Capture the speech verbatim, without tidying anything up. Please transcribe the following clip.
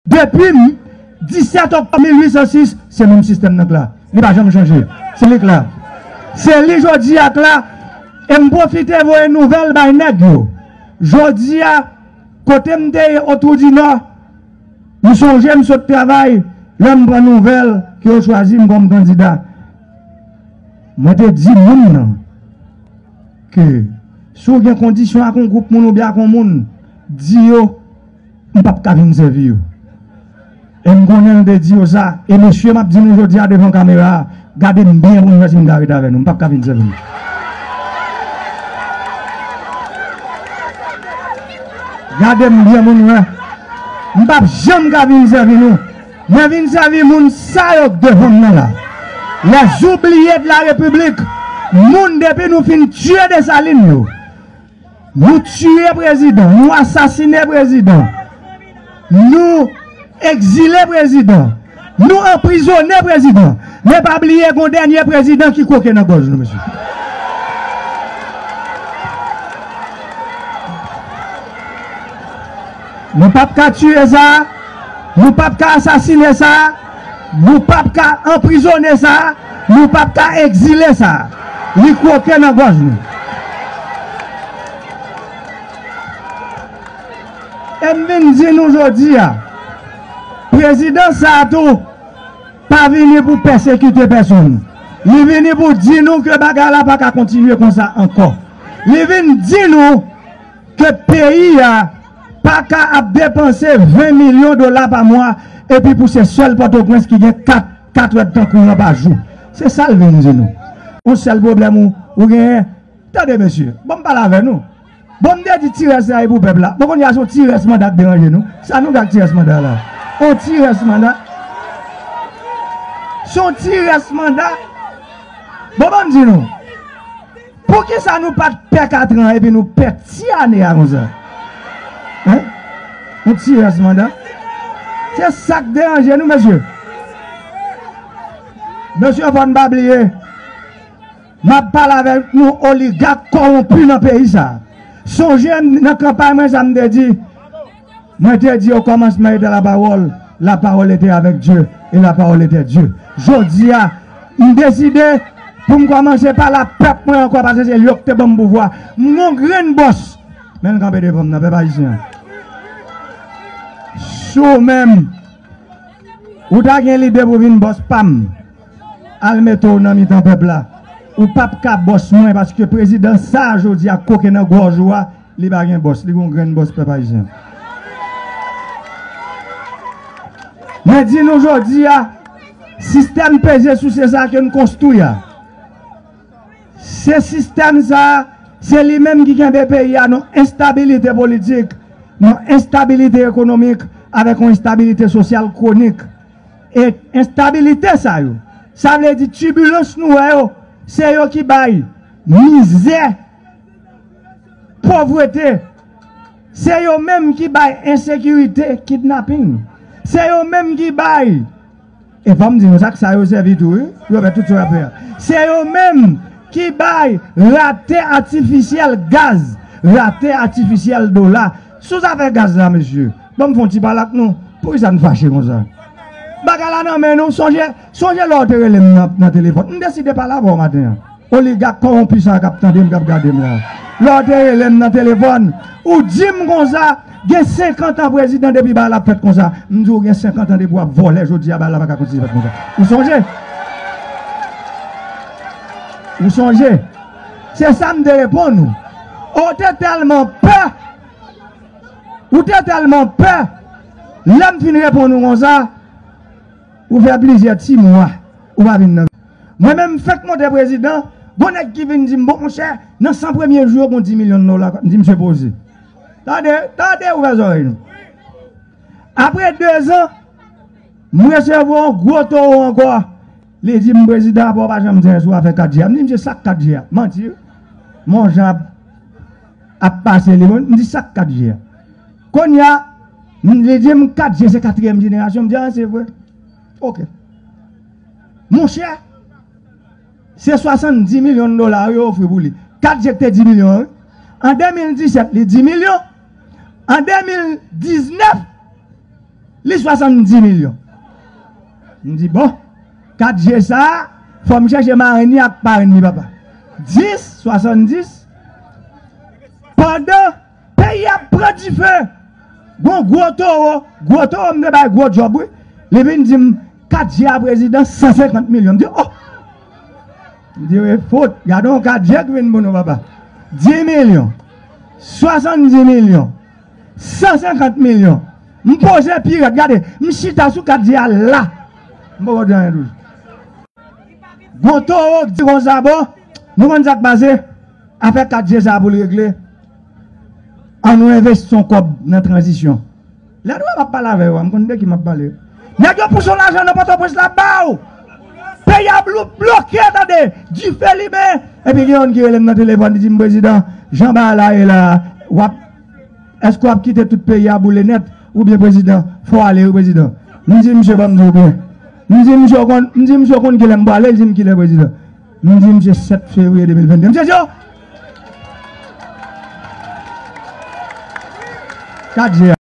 Depi m, disèt oktòb mil uit san sis, se menm sistèm nan k la. Li pa janm chanje. Se li k la. Se li jodi a k la. E m pwofite voye nouvèl bay nèg yo. Jodi a, kote m te ye Otwou di Nò, m sonje m sot travay, lè m pran nouvèl ke yo chwazi m kòm kandida. Mwen te di moun nan ke si w gen kondisyon ak yon gwoup moun oubyen ak yon moun, di yo m p ap ka vin sèvi yo. E m konnen l te di yo sa. E mesye, m ap di nou jodi a devan kamera a, gade m byen pou nou wè si m ka ret avè nou. M p ap ka vin sèvi nou. Gade m byen pou nou wè. M p ap janm ka vin sèvi nou. Mwen vin sèvi moun sa yo k devan m nan la. Les oubliés de la République. Moun depi nou fin tiye Desalin yo. Nou tiye prezidan, nou asasine prezidan, nou egzile prezidan, nou anprizone prezidan. Men pa bliye gon dènye prezidan ki kwoke nan gòj nou, mesye. Nou p ap ka tiye sa, nou p ap ka asasine sa, nou p ap ka anprizone sa, nou p ap ka egzile sa. Li kwoke nan gòj nou. E m vin di nou jodi a, prezidan sa a tou pa vini pou pèsekite pèsonn. Li vini pou di nou ke bagay la pa ka kontinye konsa ankò. Li vin di nou ke peyi a pa ka ap depanse ven milyon dola pa mwa, epi pou se sèl Pòtoprens ki gen kat, kat èdtan kouran pa jou. Se sa l vin di nou. Yon sèl pwoblèm ou, ou genyen, tande mesye, ban m pale avè nou. Bon, m te di ti rès la e pou pèp la. Bon, kounye a se yon ti rès manda k deranje nou. Sa nou gen ak ti rès manda la? Yon ti rès manda. Se yon ti rès manda. Bon, ban m di nou. Poukisa nou pa t pè katran epi nou pè ti ane a konsa? Hein? Yon ti rès manda. Se sa k deranje nou, mesye. Mesye, fò n pa bliye. M ap pale avèk nou oligak kòwonpi nan peyi sa a. Sonje m nan kanpay mwen sa m te di. Mwen te di, au commencement était la parole, la parole était avec Dieu, et la parole était Dieu. Jodi a, m deside pou m kòmanse pale ak pèp mwen ankò, paske se yo k te ban m pouvwa. M gon grenn bòs, men l kanpe devan m nan, pèp ayisyen. Si w menm, ou ta gen lide pou vin bòs pa m, al mete w nan mitan pèp la. Ou p ap ka bòs mwen, paske prezidan sa a jodi a kwoke nan gòj ou a, li pa gen bòs, li gon grenn bòs pèp ayisyen. Mwen di nou jodi a, sistèm peze souse sa a ke n konstwi a, se sistèm sa a, se li menm ki kenbe peyi a nan enstabilite politik, nan enstabilite ekonomik, avèk yon enstabilite sosyal kwonik. E enstabilite sa yo, sa vle di tibilans nou wè yo, se yo ki bay mizè, povrete, se yo menm ki bay ensekirite, kidnaping, se yo menm ki bay, e fò m di nou sa, sa yo sèvi tou, wi, yo fè tout sa yo ap fè a. Se yo menm ki bay rate atifisyèl gaz, rate atifisyèl dola. Sou zafè gaz la, mesye, ban m fè yon ti pale ak nou. Poukisa n fache konsa? Bagay la nan men nou, sonje, sonje lè w te rele m nan, nan telefòn. M deside pale avè w maten an. Oligak kòwonpi sa a k ap tande m, k ap gade m la. Lè w te rele m nan telefòn, ou di m konsa, gen senkant an prezidan depi bagay la ap fèt konsa. M di w gen senkant an depi w ap vòlè, jodi a bagay la pa ka kontinye fèt konsa. Ou sonje? Ou sonje? Se sa m te reponn ou. Ou te tèlman pè, ou te tèlman pè, lè m fin reponn ou konsa, ou fè plizyè ti mwa, ou pa vin nan. Mwen menm, m fèk monte prezidan, gon nèg ki vin di m, bon, monchè, nan san premye jou yo, gon dis milyon dola, m di, misye poze. Tande, tande, ouvè zòrèy nou. Apre dezan, m resevwa yon gwo towo ankò. Li di m, prezidan, apa w pa janm di anyen sou afè kat G a? M di, misye, sa k kat G a? Manti, wi. Mon jan ap, ap pase li, m di, sa k kat G a? Kounye a, m, li di m, kat G se katriyèm jenerasyon. M di, a, se vre. Oke. Monchè, se swasanndis milyon dola yo ofri pou li. Kat G te dis milyon, wi. An de mil disèt, li dis milyon. An de mil diznèf, Li swasanndis milyon. M di, bon, kat je sa a, fò m chèche marenn li ak parenn li, papa. Dis, swasanndis. Pandan peyi a ap pran dife, gon gwo towo, gwo towo, m te bay gwo djòb, wi. Li vin di m, kat je a prezidan, san senkant milyon. M di, oh! M di, wi, fout, gade yon kat je ki vin pou nou, papa. Dis milyon, swasanndis milyon, san senkant milyon. M poze pi rèd, gade, m chita sou kat je a la. M poko di anyen toujou. Gon towo k di konsa, bon, nou konn sa k pase? Afè kat je sa pou l regle, ann nou envesti yon kòb nan tranzisyon. Lè nou ap pale avè yo a, m konn de ki m ap pale. Nèg yo pouse yon lajan nan Pòtoprens la ba w. Peyi a blo-, bloke, tande, dife limen. Epi gen youn ki rele m nan telefòn, li di m, prezidan, jan bagay la ye la, w ap, èske w ap kite tout peyi a boule nèt? Oubyen prezidan, fò w ale wi, prezidan. M di misye, ban m di w byen. M di misye, w konn, m di misye, w konn kilè m prale? Li di m kilè, prezidan. M di misye, sèt fevriye de mil venn de. Misye di, oh! Kat je a.